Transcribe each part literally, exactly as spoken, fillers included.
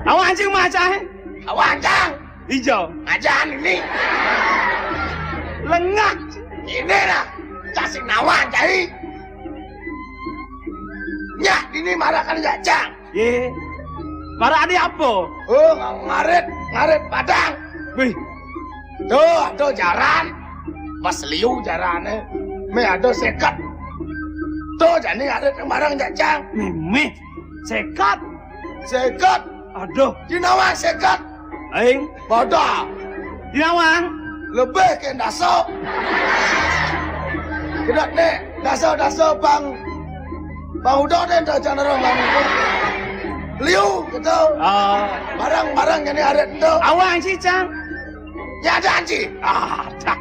Awang cing mah cai. Awang cang. Ijo. Ngajan ini. Lengak. Ini lah. Cacing nawang cai. Nyak, ini marah kan ya cang. Ye. Marah ada apa? Oh, ngarit, ngarit padang. Wih. Tuh, tuh jaran. Pas liu jarane. Me ada seket. Tuh, jani ngarit barang ya cang. Mimih. Seket. Seket. Aduh. Di nawang seket. Aing. Bodoh. Di nawang. Lebih ke daso. Kita nih, daso-daso bang. Bang udah deh, dah jangan orang bang. Liu, gitu. Oh. Barang-barang ini ada itu. Awang sih, Cang. Ya, janji. Ah, dah.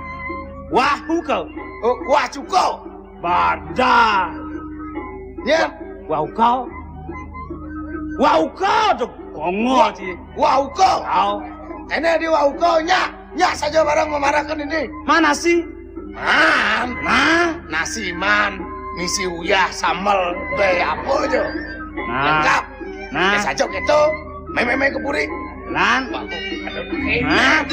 Wah, hukum. Oh, wah, cukup. Badan. Ya. Wauko. Wauko tuh kongol sih. Wauko. Kau. Ini di wauko nya. Nya saja barang memarahkan ini. Mana sih? Man. Nah. Nasi man. Misi uyah sambal be apa aja. Nah. Lengkap. Nah. Ya saja gitu. Meme-meme keburi. Lan. Nah.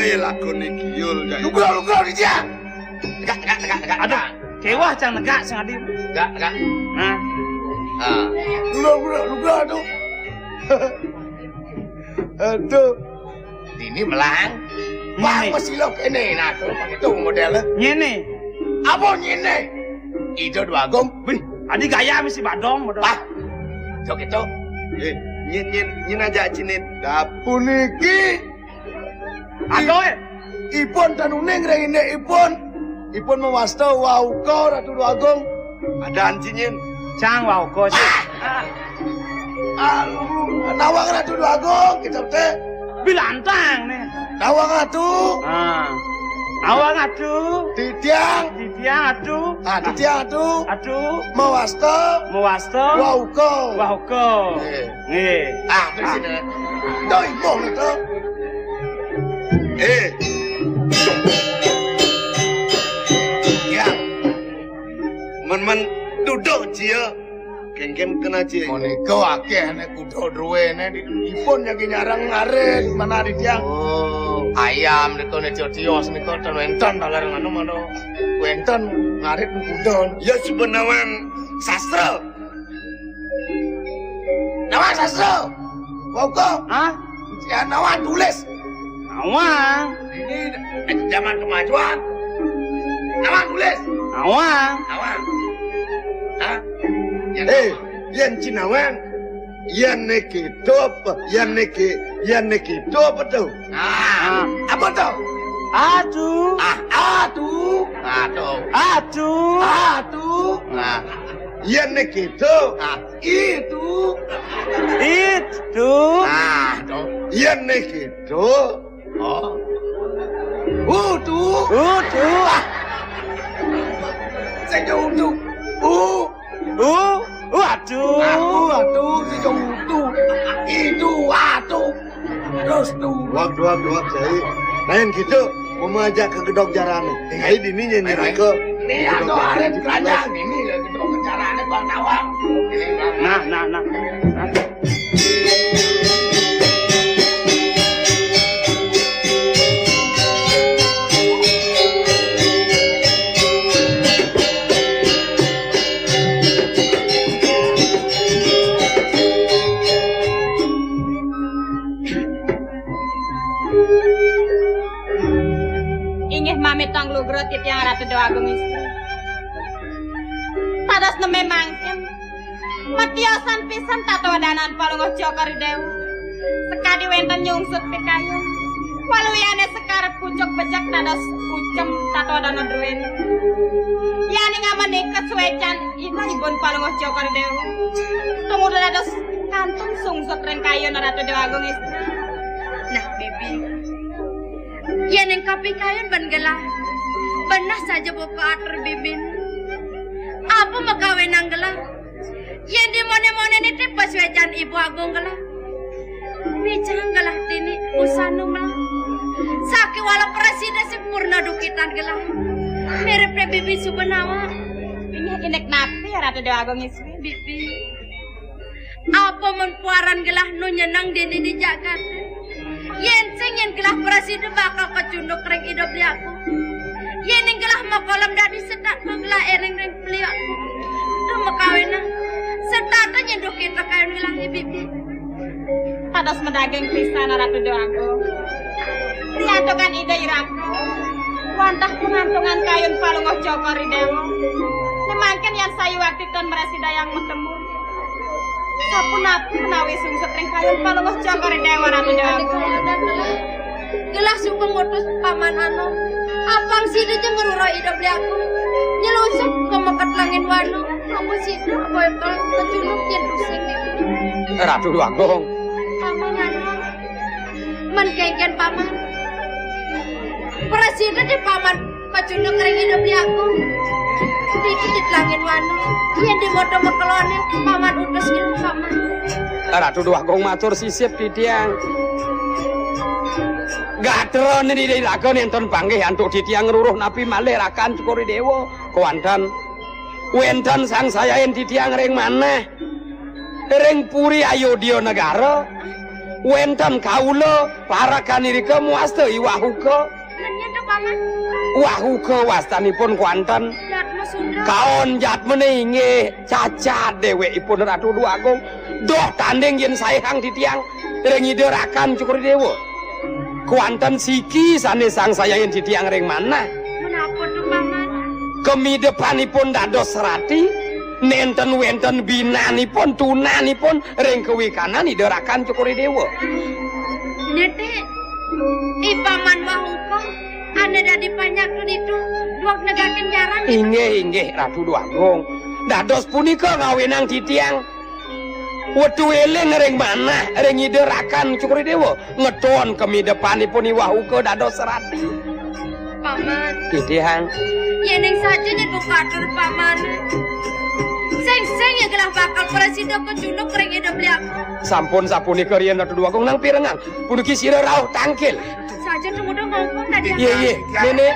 Ayo, lakon iki, Yul, Jai. Lugro, lugro, Rijal. Tegak, tegak, tegak, tegak. Aduh, kewah cang negak sing adi. Tegak, tegak. Nah. Ah. Lugro, lugro, lugro, aduh. Aduh. Ini melang. Wah, ini. Masih lo kene, nah, tuh, pakai tuh modelnya. Nyene. Apa nyene? Ida Dwagung. Wih, adi gaya mesti badong, badong. Wah, sok itu. Eh, nyin, nyin, nyin aja cinin. Dapun iki. Aduh, eh. Ipun tanuning ring indik ipun. Ipun mawasta wauka Ratu Dwagung. Ada ancinyin. Cang wauka sih. Ah. Ah, nawang Ratu Dwagung, kita teh. Bilantang nih. Nawang Ratu. Ah. Nawang Ratu. Titiang. Titiang Ratu. Ah, titiang Ratu. Ratu. Mawasta. Mawasta. Wauka. Wauka. Eh. Nggih. Ah, di sini. Doi, boh, to. Eh. Ya. Men-men duduk, Cia. Kengken kena, Cia. Menika akeh nek kuda druwene di ipun jagi nyarang ngarit mana di tiang. Oh. Ayam nika nek tios nika ten wenten taler anu mana wenten ngarit kuda. Ya sebenawan sastra. Nawang sastra. Wauka. Hah? Ya, nawang tulis. Nawang. Ini zaman kemajuan. Nawang tulis. Nawang. Nawang. Hah? Ya, eh, nawang. Yen cinawang. Yen niki top, yen niki, yen niki top tuh. Nah, apa tuh? Atu. Ah, atu. Atu. Atu. Atu. Nah, yen niki top. Ah. Itu. Itu. Nah, to. Yen niki to. Oh. Utu. Utu. Ah. Sing utu. U. U. Waduh. Aku, waduh, sing utu. Itu, waduh. Terus tuh. Duap, duap, duap, Jai. Lain gitu, mau ngajak ke gedok jarane. Ayo dini nyanyi ke. Ini gedok atau arep kerajaan ini ya gedok jarane Bang Nawang. Nah, nah, nah. Nah. Inggih mamitang lugra titiang Ratu Dewa Agung Istri. Tados neme mangkin, matiosan pisan tatwadanan Palungguh Cokor Dewa. Sekadi wenten nyungsut pikayun. Waluyane sekar pucuk bejek tados ucem tatwadana druene. Yaning amenika suecan ida ibun Palungguh Cokor Dewa. Tumuju dados kantun sungsut ring kayun Ratu Dewa Agung Istri. Nah, Bibi. Yen ing kapikayun ben gelah. Benah saja buka atur Bibin. Apa makawenang gelah? Yén dimoné-moné nitih pasuécan Ibu Agung gelah. Mijang gelah dini usah nu melah. Sakéwala prasida sing purna dukitan gelah. Mirip dé bibi suba nawa. Inggih, indik napi, Ratu Déwa Agung Iswi? Bibi. Apa men puaran gelah nu nyeneng dini di jagat? Yén sing yén gelah prasida bakal kacunduk ring Ida Beli Agung. Yéning gelah makolem dadi sedat magelah éring ring Beli Agung. Duh makawinang. Sedat nyén duh kita kayun gelah bibi. Dados madaging pisan Ratu Déwa Agung. Riantukan Ida Iraka. Wantah pangantungan kayun Palungguh Cokor I Déwa. Né mangkin yan sayuwakti tan mrasidayang matemu. Sapunapi menawi sungsut ring kayun Palungguh Cokor I Déwa Ratu Déwa. Gelah suba ngutus Paman Anom. Apang sida ja ngruruh Ida Beli Agung. Nyelusup ka Meketlangen Wana. Apa sida bakal kacunduk yén tusing. Ratu Déwa Agung. Paman Anom. Men kénkén Paman. Prasida di Paman kacunduk ring Ida Beli Agung. Niki di Tlangin Wana. Yén di moto makeloné Paman utus ngiring Paman. Ratu Déwa Agung matur sisip titiang. Gatrané di raga nénten panggih antuk titiang ngruruh napi malih rakan Cokor I Déwa. Kéwanten wénten sangsayain titiang ring manah. Ring Puri Ayodya Negara wénten kaula parakan irika muasta I Wahuka. Nggih to, Paman. Wahuka wastanipun kéwanten. Jatma Sundra. Kaon jatmane inggih cacat déwékipun Ratu Déwa Agung. Doh tanding yén saéhang titiang ring Ida rakan Cokor I Déwa. Kéwanten siki sané sangsayain titiang ring manah. Menapa to, Paman? Kamidepanipun dados serati, nénten wénten binanipun, tunanipun ring kawikanan Ida rakan Cokor I Déwa. Nete, I Paman Wahuka, ané dadi panjak tunitu, duweg negakin jaran. Inggih, inggih, Ratu Déwa Agung. Dados punika ngawinang titiang wetu éling ring manah ring Ida rakan Cokor I Déwa, ngeton kamidepanipun I Wahuka dados serati. Paman. Titiang. Yéning saja nyeduh katur Paman. Sing-sing ya gelah bakal prasida kacunduk ring Ida Beli Agung. Sampun sapunika riyen Ratu Déwa Agung nang pirengang. Puniki sira rauh tangkil. Saja tumuda ngongkong tadi. Iya, iya. Néné.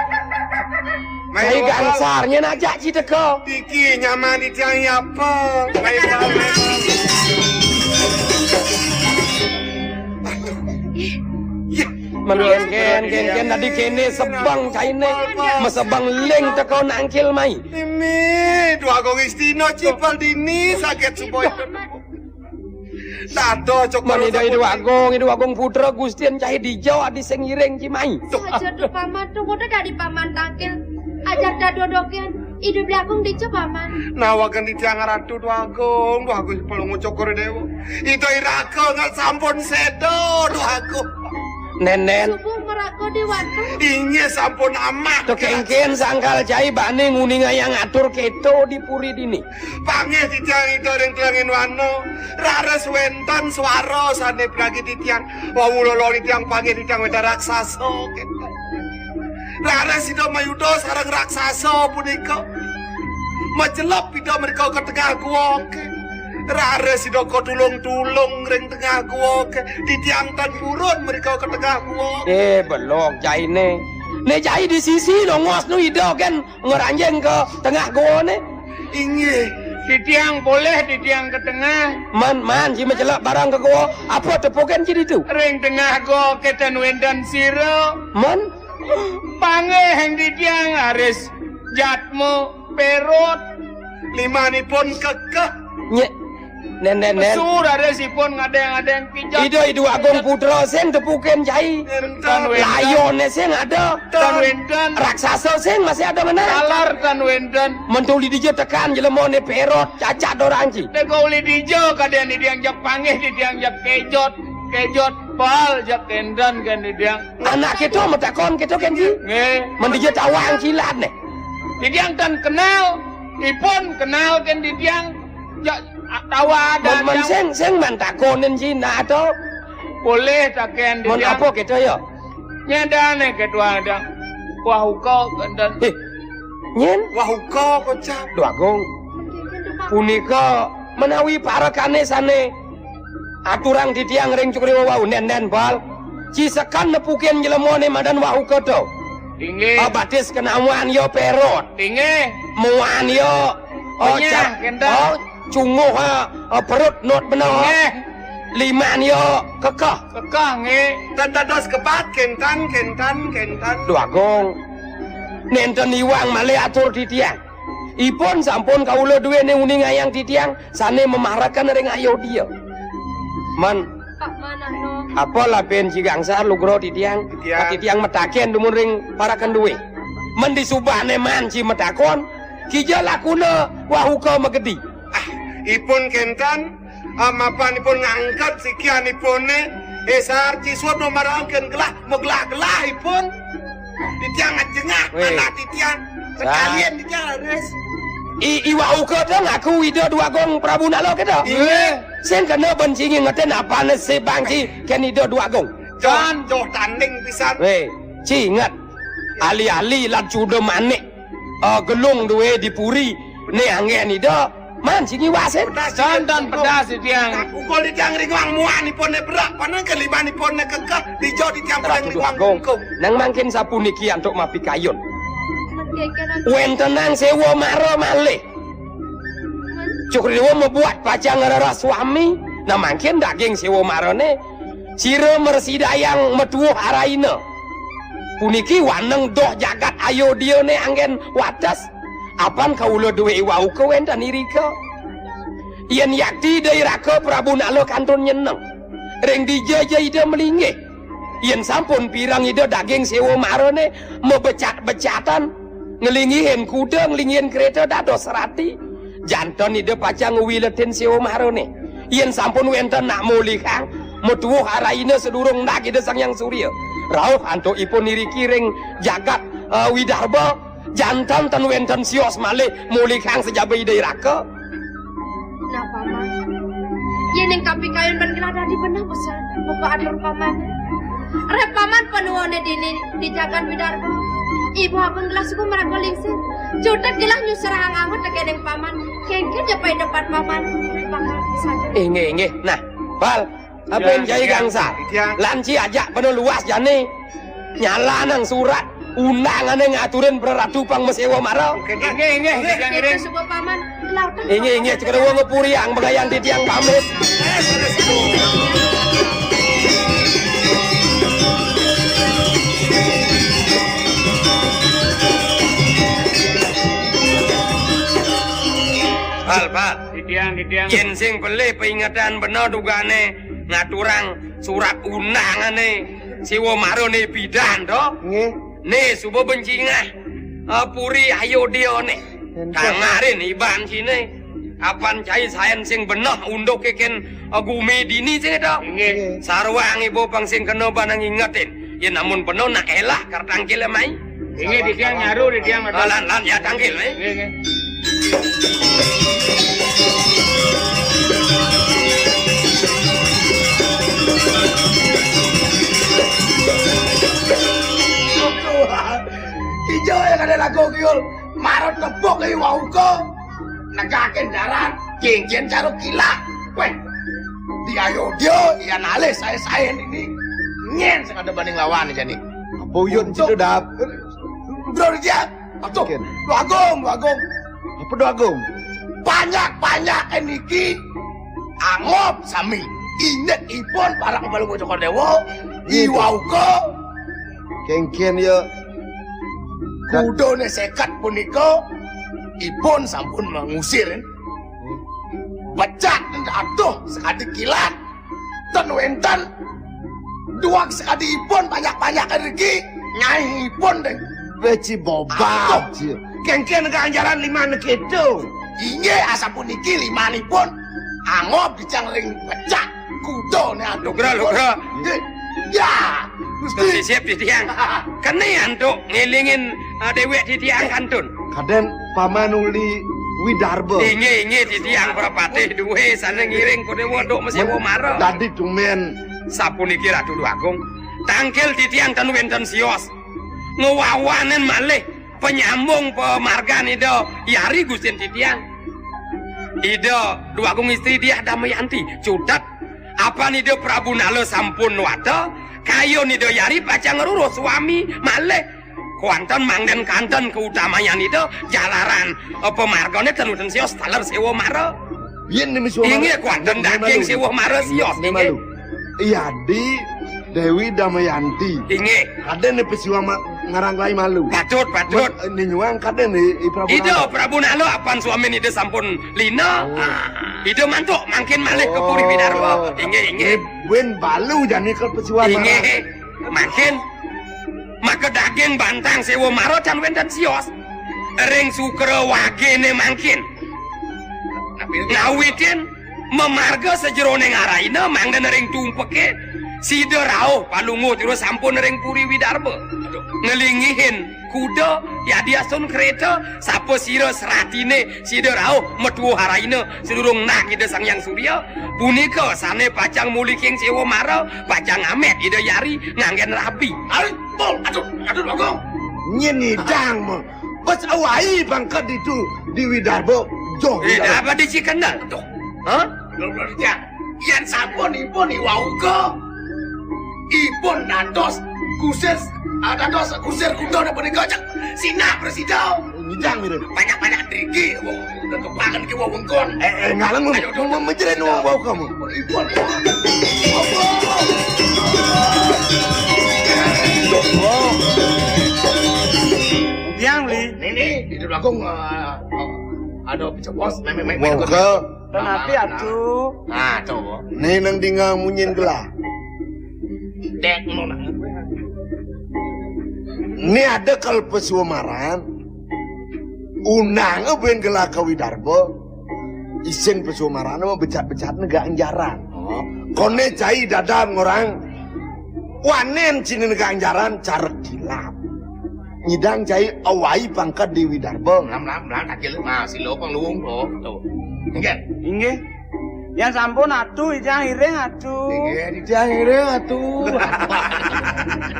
Mai Gangsar, nyén ajak ci teka. Iki nyaman titiang apa? Mai balik. Iya. Men kénkén, kénkén tadi kéné sebeng cainé. Mesebeng ling teka nangkil mai. Mimi, Déwa Agung Istina cipel dini sakit suba. Dados Cokor. Men Ida, Ida Agung, Ida Agung Putra Gustian cai dija adi sing ngiring ci mai. Saja to Paman, to muda dadi Paman tangkil. Ajar dadodoken, Ida Beli Agung dija Paman. Nawaken titiang Ratu Déwa Agung, Déwa Agung Palungguh Cokor I Déwa. Ida Iraka nggak sampun séda, Déwa Agung. Nénén. Subuh maraga déwata. Inggih sampun amat. To kénkén sangkal cai bani nguningayang atur kéto di puri dini. Panggih titiang Ida ring Tlangin Wana, raris wénten swara sané piragi titiang. Wau lolo titiang panggih titiang wénten raksasa, kéto. Raris Ida mayuda sareng raksasa punika. Macelep Ida mrika ka tengah gua, kéto. Raris Ida katulung-tulung ring tengah gua, kéto. Titiang tan purun mrika ka tengah gua. Eh, belog cainé. Né cai di sisi nongos nu Ida kén ngranjing ka tengah goné. Inggih. Titiang polih, titiang ka tengah. Man, man, ci macelep barang ka goa. Apa tepukin ci ditu? Ring tengah goa kéten wénten sira. Man? Panggih titiang aris jatma perot. Limanipun kekeh. Nyé, Nén, nén, nén. Mesu raris ipun ngadeng-adeng pijak. Ida, Ida Agung Putra sing tepukin cai. Tan wénten. Layoné sing ada. Tan wénten. Raksasa sing masih ada meneh. Taler tan wénten. Mentuli dija tekan jelemané perot, cacat orang ci. Teka uli dija kadén titiang jak panggih, titiang jak kejot, kejot bal jak kénten kén titiang. Anak kita matakon kita kén ci. Nggih. Men dija tawang cilat né. Titiang tan kenal, ipun kenal kén titiang. Jak tawa ada. Mun, mun sing, sing man takonin Cina to. Boleh taken. Mun apa kita ya? Nyadane ketua ada. Wah uka kenten. Eh, nyen? Wah uka kocap. Duh Agung. Punika Menawi parekané sané aturang titiang ring Cokor I Dewa wau, nénten, Bal. Ci seken nepukin jlemané madan Wahuka to. Inggih. Ah, batis kenawan ya perot. Inggih. Muan ya, ah, Penyah, cap-, kénten. Ah, cunguh, ah, ah, perut nut beneh. Inggih. Liman ya kekeh. Kekeh, nggih. Tan dados kebat, kénten, kénten, kénten. Duh Agung. Nénten iwang malih atur titiang. Ipun sampun kaula duéné uningayang titiang sané mamarekané ring Ayodya. Man, Pak Manah, no. Apa labén Ci Gangsar lugra titiang? Titiang. Titiang mataken dumun ring parekané dué. Men disubané man ci matakon, kija lakuna Wahuka magedi. Ah, ipun kénten, ah, mapan ipun ngangket sikian ipuné, eh, sar ci suud no marangken gelah, maglah-gelah ipun. Titiang ngajengah, wéh, manah titiang. Sekalian titiang leres. I, I Wahuka to ngaku Ida Dwagung Prabu Nala kéto? Inggih. Sing kena ben ci ngingetin apané sibang ci kén Ida Dwagung. Joh, joh tanding pisan. Wéh, ci inget. Ali-ali lan Cuda Manik, eh, gelung dué di puri, né anggén Ida. Man, ci ngiwasin. Pedas, tan, tan, pedas, titiang. Tak pukul titiang ring wang muan ipuné berak, panang keliban ipuné kekeh, dijo titiang padang ring wang Agung. Kungkung. Nang mangkin sapuniki antuk mapikayun. Wéntenang séwa mara malih. Cokor I Dewa mabuat pacang ngrereh swami, nah mangkin daging séwa marané sira mrasidayang matuwuh araina. Puniki waneng doh jagat Ayodyané anggén wates. Apan kaula duwé I Wahuka wénten irika. Yén yakti Ida I Raka Prabu Nala kantun nyeneng. Ring dija ja Ida malinggih. Yén sampun pireng Ida daging séwa marané mabecat-becatan, nglingihin kuda, nglingihin kréta dados rati. Janten Ida pacang ngwiletin séwa marané. Yén sampun wénten nak molihang, matuwuh araina sadurung ndak Ida Sang Hyang Surya. Rauh antuk ipun iriki ring jagat, eh, Widarba. Janten ten wénten sios malih molihang sajaba Ida I Raka. Nah, Paman. Yéning kapikayun ban gelah dadi beneh pesan, muka atur Paman. Rep Paman panuwuné dini di jagat Widarba. Ibu abang gelah suku maraga lingsir. Jutek gelah nyusrahang angot tekéning Paman. Kéngkén ja paindakan Paman. Bakal saja. Inggih, inggih. Nah, Bal, Abin Jai Gangsar. Iya. Lan ci ajak pada luas jani. Nyalanang surat undangané ngaturin praratu pang maséwa mara. Inggih, inggih, inggih, titiang ngiring. Suba Paman, lautang. Inggih, inggih, cekara wong ngepuriang pengayang titiang pamit. Bal, Bal. Titiang, titiang. Yén sing pelih paingetan beneh dugané ngaturang surat undangané séwa marané bidan to. Nggih. Né suba bencingah, eh, puri Ayodyané. Enten. Tangarin iban ciné. Apan cai saén sing beneh unduk kékén, eh, gumi dini sing to. Nggih. Nggih. Sarwang ibu pang sing kena banang ingetin. Yén amun beneh nak elah kar tangkil mai. Inggih, titiang nyaru, titiang. Ah, lan, lan, ya, tangkil, eh. Inggih, inggih. Ijo ya kadén lagu kiul. Marot tepuk i Wahuka. Negakin darat, cincin caruk kilat. Wéh, di Ayodya, yan alih saé-saé dini. Nyén sing ada banding lawan jani. Apa uyut. Untuk. Citu dap. Bro, dia. Atuh, Ken. Dwagung, Dwagung. Apa Dwagung? Banyak-banyak niki angob sami. Inget ipun para kepala Cokor Dewa, gitu. I Wahuka. Kéngkén ya. Kudané séket punika ipun sampun mangusir. Becat, aduh, sakadi kilat. Ten wénten duwag sakadi ipun banyak-banyak regi. Nyai ipun deh. Beci bobab. Aduh. Kéngkén ganjaran liman kéto. Inggih, asapuniki limanipun angob dicang ring becat. Kudané antuk. Lugra, lugra. Nggih. Ya, Gusti. Sisip titiang. Kéné antuk ngélingin, eh, déwék titiang kantun. Kadén Paman uli Widarba. Inggih, inggih, titiang prapatih duwé sané ngiring Kudawa duk maséwa mara. Dadi tumén. Sapuniki Ratu Dwagung. Tangkil titiang ten wénten sios. Ngwawanin malih panyambung pamargan Ida Yari Gustin titiang. Ida Dwagung Istri Diah Damayanti, cutet. Apan Ida Prabu Nala sampun wata, kayun Ida Yari pacang ngruruh swami malih. Kuanten mangden kanten kautamayan Ida, jalaran, eh, pamargane ten wenten sios taler sewa mara. Yen neme suara. Inggih, kuanten daging sewa mara sios, neme inggih. Malu. Iya, di Dewi Damayanti. Inggih. Kadene pesiwa ma-, ngarang lai malu. Patut, patut. Ninyuang kadene, I Prabu Ida Nala. Prabu Nala apan swamin Ida sampun lina. Oh. Ah, Ida mantuk mangkin malih ke Puri Widarba. Oh. Inggih, inggih. Wen balu jani ke pesiwa mara. Inggih. Mangkin maka daging bantang sewa mara tan wenten sios. Ring Sukra wagene mangkin. Ngawitin mamarga sajeroning araina mangda ring tumpeke sida rauh palungguh jero sampun ring Puri Widarba. Aduh. Ngelinggihin kuda yadiastun kereta, sapa sira seratine sida rauh metuha araina sedurung nang Ida Sang Hyang Surya, punika sane pacang muliking sewa mara, pacang amet Ida Yari nganggen rabi. Ari, bol, aduh, aduh, Bagong. Nyen idang, mo. Bes awai bangkat ditu di Widarba, joh. Eh, Widarba. Apa di Cikendal? Aduh. Hah? Lho, lho, ya. Yan sampun ipun iwauka. Ipun dados kusir, ah, dados kusir kuda punika cek sinah presida. Ngidang, Mirip. Banyak-banyak driki, wong kekepangan ki wewengkon. Eh, eh, ngaleng, Mirip. Ayo, ayo, ayo. Mejeren wong wau kamu. Ipun. Tiang, Li. Nini, di belakang, eh, ada pecah bos, memang, memang. Wau ka. Kenapi, Atu? Ah, to. Né nang dingeh munyin gelah. Dek ngono. Né ada kal pesumaran. Undange buin gelah ka Widarba. Isin pesumaran mah becat-becat nega anjaran. Oh. Koné cai dadam ngorang. Wanen cinin nega anjaran cara kilap. Nyidang cai awai pangkat di Widarba. Melang, melang, melang, kaki lu, masih lo pang luwung, oh, tuh. Inggih. Inggih. Yang sampun atu, ijang iring atu. Inggih, ijang iring atu.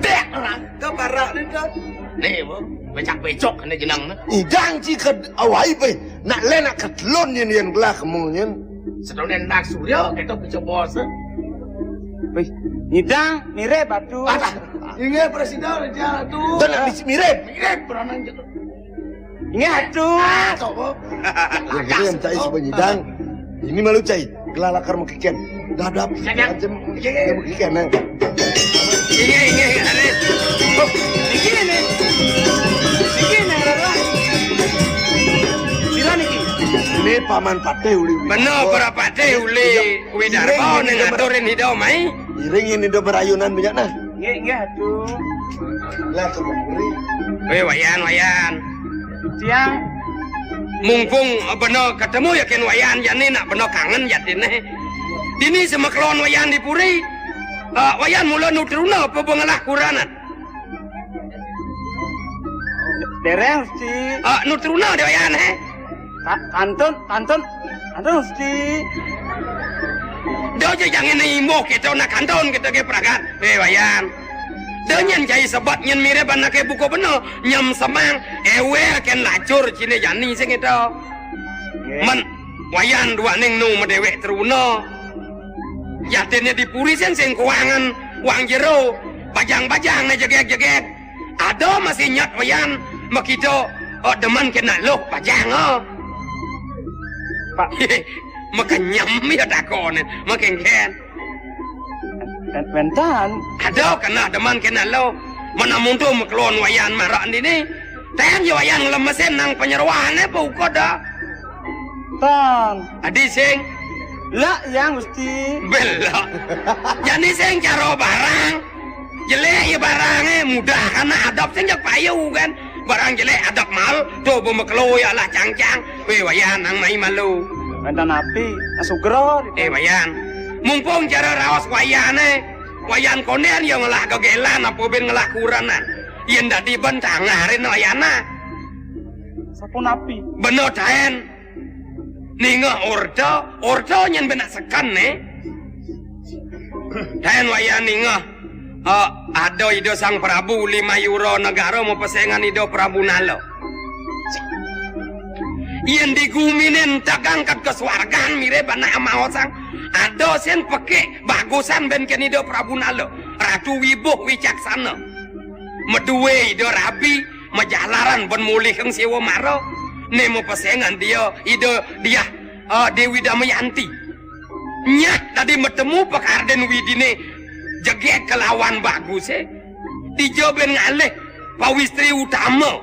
Dek, orang ke barak ni, Dek. Nih, Bu, becak-becok ini jenang, nih. Ijang ci ke awai, pe. Nak le nak ketelun yen, yen gelah kemu yen. Sedone nak surya, kita bisa bos, eh. Wih, nyidang, mirip atu. Ah, inggih, Presiden, dia atu. Dan nak bisa mirip. Mirip, peranan gitu. Inggih atu. Ah, coba. Ya, gitu yang cai sebab nyidang. Ini malu cai. Gelalakar mekikian. Dadap. Nyidang. Macam inggih, inggih. Mekikian, eh. Inggih, inggih, inggih. Oh, niki ne. Niki ne, Rara. Sira niki. Ini Paman Patih uli. Bener, oh, para Patih uli. Widarba ning ngaturin hida mai. Iring ini do berayunan banyak nah. Nggih, nggih, atu. Lah, kemuri. Weh, Wayan, Wayan. Tiang. Mumpung, eh, bena ketemu ya ken Wayan, jani nak bena kangen jatine. Dini semekelon Wayan di puri. Eh, Wayan mula nutruna apa bengelah kuranan? Dereng, Gusti. Eh, nutruna de Wayan, he? Ka-, kantun, kantun, kantun, Gusti. Do je jangan imbuh kita nak kantun kita ke pragat. Eh, Wayan. Do nyen cai sebat nyen mirip anake buku bena. Nyem semang. Ewer ken lacur cine jani sing itu. Nggih. Men, Wayan duaning nu medewek truna. Yatinnya di puri sing sing kuangan wang jero. Bajang-bajang ne jegek-jegek. Ada masih nyat Wayan makita, oh, demen kena loh bajang, oh. Pak. Makenyem ya takone, makengken. Wen-, wentan. Ada kena demen kena loh. Mana muntung makelon Wayan marak dini. Ten ya Wayan ngelemesin nang penyeruahane apa uko dah. Tan. Adi sing. Lah, yang Gusti. Belok. Jani sing cara barang. Jelek ya barange mudah karena adab sing jak payu kan. Barang jelek adab mal, tuh bemekelo ya lah cangcang. Weh, Wayan nang mai malu. Wenten api, nah, sugro. Eh, Wayan. Mumpung cara raos Wayane. Wayan konden ya ngelah gegelan apa ben ngelah kurenan. Yen dadi ben tangarin Wayana. Sapunapi? Beno taen. Ningeh orta, orta nyen benak seken, ne. Taen Wayan ningeh, eh, ada Ida Sang Prabu Lima Yura Negara mapesengan Ida Prabu Nala. Yén di guminé tegang kat ka swargan mirib anak maosang. Ada sing pekik bagusan bén kén Ida Prabu Nala. Ratu wibuh wicaksana. Madué Ida rabi, majalaran bén mulihang Séwa Mara. Né mapesengan dia, Ida Diah, eh, Déwi Damayanti. Nyah dadi matemu pakardén widiné jegég kalawan bagusé. Dija bén ngalih pawistri utama.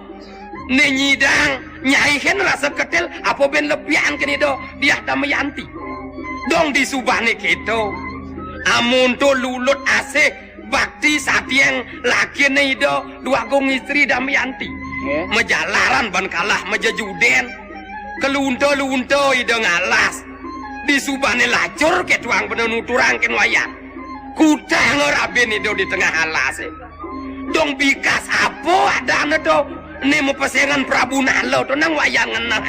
Né nyidang nyaihin rasa ketil apa bén lebihan kén Ida Diah Damayanti. Dong disubané kéto. Amun to lulut asih bakti satiang lakiné Ida Dwagung Istri Damayanti. Nggih. Majalaran bén kalah majejudén. Kalunta-lunta Ida ngalas. Disubané lacur ké tuang bena nuturang kén Wayan. Kutang rabin Ida di tengah alasé. Dong bikas apa adané to? Né mapesengan Prabu Nala to nang Wayan ngeneh.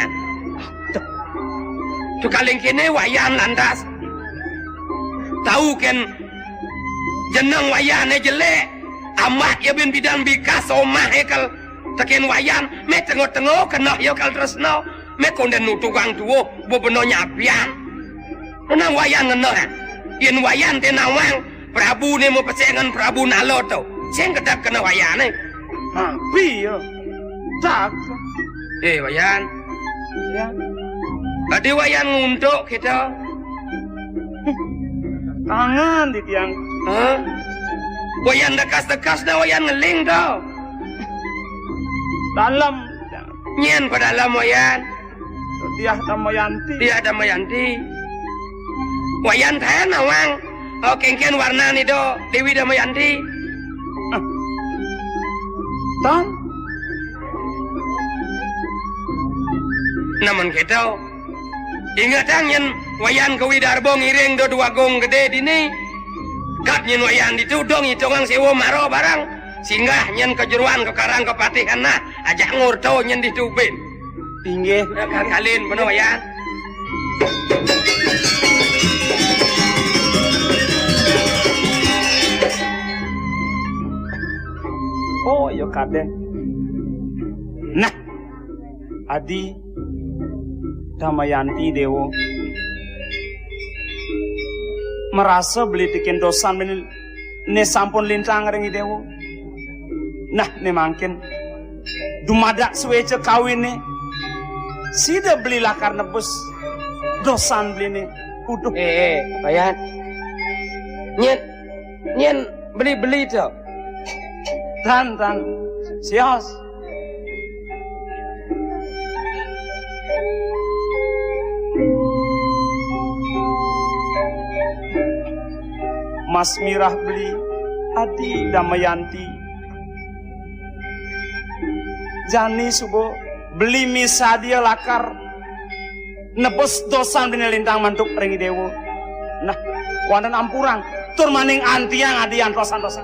To kaling kéné Wayan lantas. Tau kén jeneng Wayané jelék. Amat ya bin bidan bikas somah ya kal tekén Wayan, mé tengo-tengo keneh ya kal tresna, mé kondén nutugang tuuh bebena nyapian. Nang Wayan ngeneh. Yén Wayan té nawang Prabu né mapesengan Prabu Nala to. Sing kedap keneh Wayané. Napi ya? Tak. Eh, Wayan. Ya. Tadi Wayan nguntuk kita. Tangan di tiang. Hah? Wayan dekas-dekas dah Wayan ngeling dah. Dalam. Nyén pa dalam Wayan. Diah Damayanti. Diah Damayanti. Wayan taén nawang. Oh, kénkén warnan Ida Déwi Damayanti. Ah. Tan. Namun kéto. Ingetang yén Wayan ka Widarba ngiring da Dwagung Gedé dini. Kat yén Wayan ditu dong itungang Séwa Mara barang. Singgah yén ka jeroan ka Karang Kapatihan nah, ajak ngorta yén ditu bin. Inggih. Udah kakalin, bener, Wayan. Oh, ya kadén. Nah, adi Damayanti Déwa. Marasa beli tekén dosan beli né sampun lintang ring Déwa. Nah, né mangkin dumadak suéca kawiné sida beli lakar nebus dosan beliné. Uduh. Eh, eh, Wayan. Nyén, nyén beli-beli to. Tan, tan. Sios. Mas Mirah beli, adi Damayanti. Jani suba beli misadia lakar nebus dosan beliné lintang mantuk ring Déwa. Nah, wantah ampurang tur maning antiang adi antosan-tosan.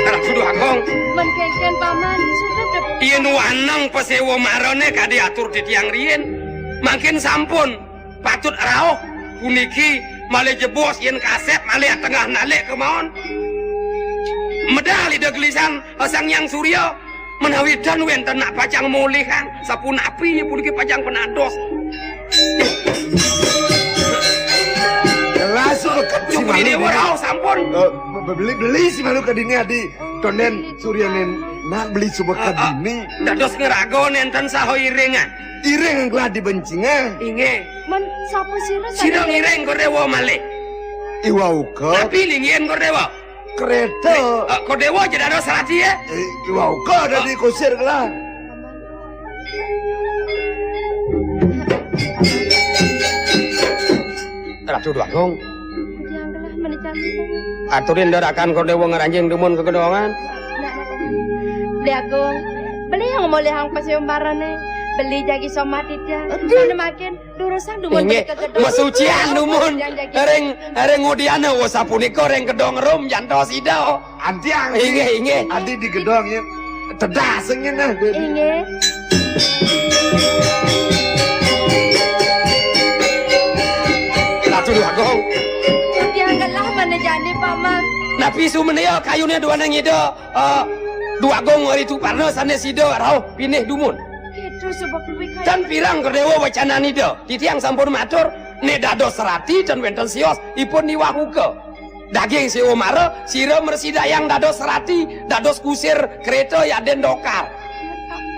Ratu Déwa Agung. Men kénkén Paman, sudah dep- Yén waneng paséwa marané kadi atur titiang riin, mangkin sampun patut rauh puniki malih jebos yén kasép malih tengah nalik kemawon. Medal Ida Gelisan Sang Hyang Surya menawi ten wénten nak pacang mulihang sapunapi puniki pacang penados. Jelas suba kadi Duk Déwa rauh sampun. Eh, be-, beli, beli si malu ka dini adi. Tondén suryané nak beli suba ka dini. Dados ngraga nénten saha iringan. Iring gelah dibencingan. Inggih. Men sapa sira? Sira ngiring Kor Déwa malih. Iwa uka. Tapi linggih Kor Déwa. Kereta. Eh, Kor Déwa aja dados rati ya. Eh, iwa uka dadi kusir gelah. Ratu Déwa Agung. Yang gelah menikah. Aturin darakan Kor Déwa ngranjing dumun kegedongan. Beli Agung, beli yang mulihang paséwa marané, beli jagi somah titiang. Aduh. Mana makin durusang dumun. Inggih, beli kegedongan. Masucian dumun. Yang jagi. Ring, ring ngudiana, oh, sapunika ring gedong rum jantos Ida. Antiang. Inggih, inggih. Adi di gedong ya. Tedas ngene. Inggih. Ratu Déwa Agung. Titiang gelah mane jani, Paman. Napi sumenéa kayuné duaning Ida, eh, Déwa Agung Rituparna sané sida rauh pinih dumun? Kéto suba kuwi kayuné. Tan pirang ka déwa wacananida. Titiang sampun matur, né dados serati tan wénten sios ipun Ni Wahuka. Daging séwa mara, sira mrasidayang dados serati, dados kusir kréta yadin dokar.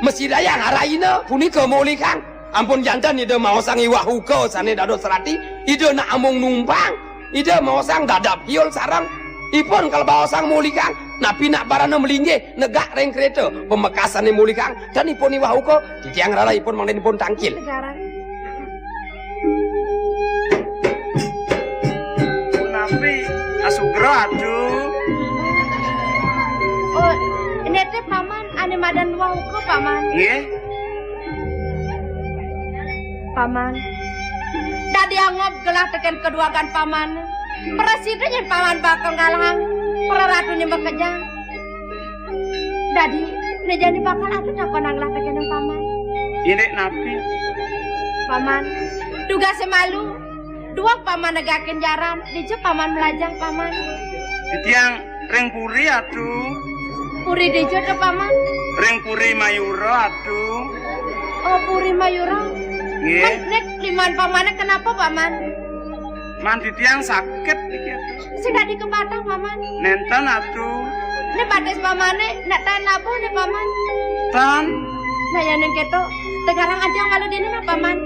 Mrasidayang arahina punika molihang. Ampun janten Ida maosang Ni Wahuka sané dados serati, Ida nak amung numpang, Ida maosang dadap hiul sareng. Ipun kalebaosang molihang, napi nak barana malinggih negak ring kréta, pamekasané molihang, tan ipun Ni Wahuka, titiang rarah ipun mangdané ipun tangkil. Tegarang. Punapi asugra, Atu? Oh, nénten Paman, ané madan Wahuka, Paman. Nggih. Paman. Dadi angob gelah tekén kaduagan Paman. Prasida nyén Paman bakal ngalahang praratuné makejang. Dadi, né jani bakal ada takonang gelah tekén Paman. Indik napi? Paman, dugasé malu. Duang Paman negakin jaran, dija Paman mlajah, Paman. Titiang ring puri, Atu. Puri dija to, Paman? Ring puri Mayura, Atu. Oh, puri Mayura. Nggih. Mas, nek liman Pamané kenapa, Paman? Man titiang sakit niki, Atu. Sing dadi kebatang, Paman. Nénten, Atu. Né batis Pamané, nek taén labuh né, Paman. Tan. Nah, yén kéto, tegarang aja malu dini nah, Paman.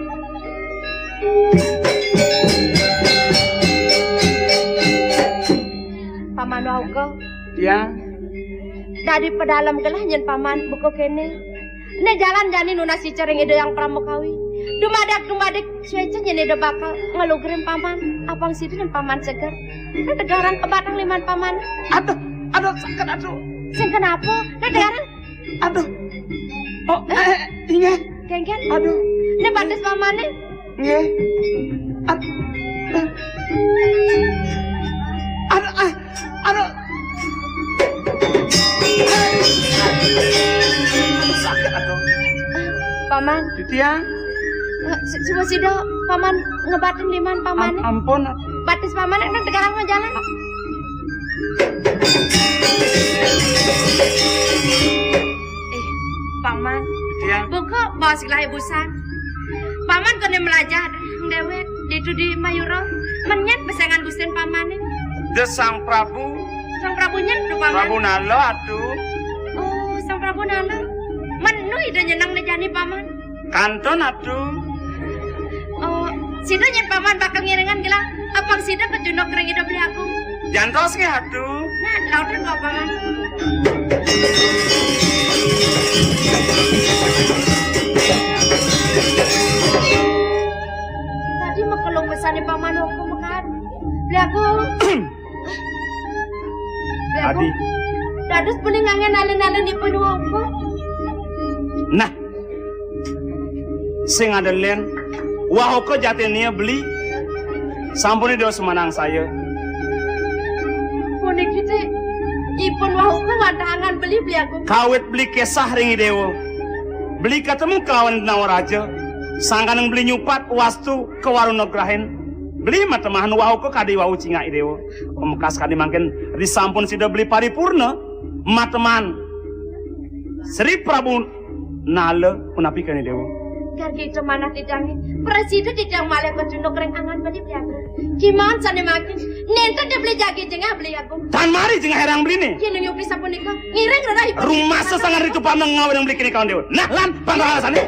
Paman Wahuka. Ya. Dadi pedalem gelah nyén Paman buka kéné. Né jalan jani nunas ica ring Ida Hyang Pramakawi. Dumadak-dumadik suéca nyén Ida bakal ngelugré Paman. Apang sida nyén Paman seger. Né tegarang kebatang liman Paman. Aduh, aduh, sakit, aduh. Sing kenapa? Né tegarang. Aduh. Oh, eh, inggih. Kéngkén. Aduh. Né batis Pamané. Nggih. Ad-, aduh, ah, aduh. Aduh, sakit, aduh. Paman. Titiang. Eh, su-, suba sida, Paman ngebatin liman Pamané. Am-, ampun. Batis Pamané nang tegarang mah jalan. Eh, Paman. Iya. Buka bawa segelah busan. Paman kéné melajah déwék ditu di Mayura. Men nyén pesengan Gustin Pamané. Dé Sang Prabu. Sang Prabu nyén to, Paman? Prabu Nala, Atu. Oh, Sang Prabu Nala. Men nu Ida nyeneng né jani, Paman? Kantun, Atu. Oh, sida nyén Paman bakal ngiringang gelah. Apang sida kecunduk ring Ida Beli Agung. Jantos nggih, Atu. Nah, lautang kok, Paman. Tadi makelung pesané Paman Wahuka mekat. Beli Agung. Beli Agung. Adi. Dados beli nganggén alin-alin ipun Wahuka. Nah, sing ada lén, Wahuka jatiné beli, sampun Ida sumanangsaya. Puniki té ipun Wahuka wantah angan beli, Beli Agung. Kawit beli kesah ring Idéwa. Beli katemu kalawan Nawaraja, sangkaning beli nyupat wastu ka Waruna Grahin. Beli matemahan Wahuka kadi wau cingak Idéwa. Pamekas kadi mangkin risampun sida beli paripurna, matemahan Sri Prabu Nala, punapi kene Déwa? Gargi ito manah titiangé, prasida titiang malih kacunduk ring angan beli, Beli Agung. Kimaon sané mangkin, nénten da beli jagi jengah, Beli Agung. Tan mari jengah erang beliné. Yén nyupi sapunika, ngiring rerah ipun. Rumasa sangan Rituparna ngawinang beli kene kawan Déwa. Nah, lan, pantang alasané.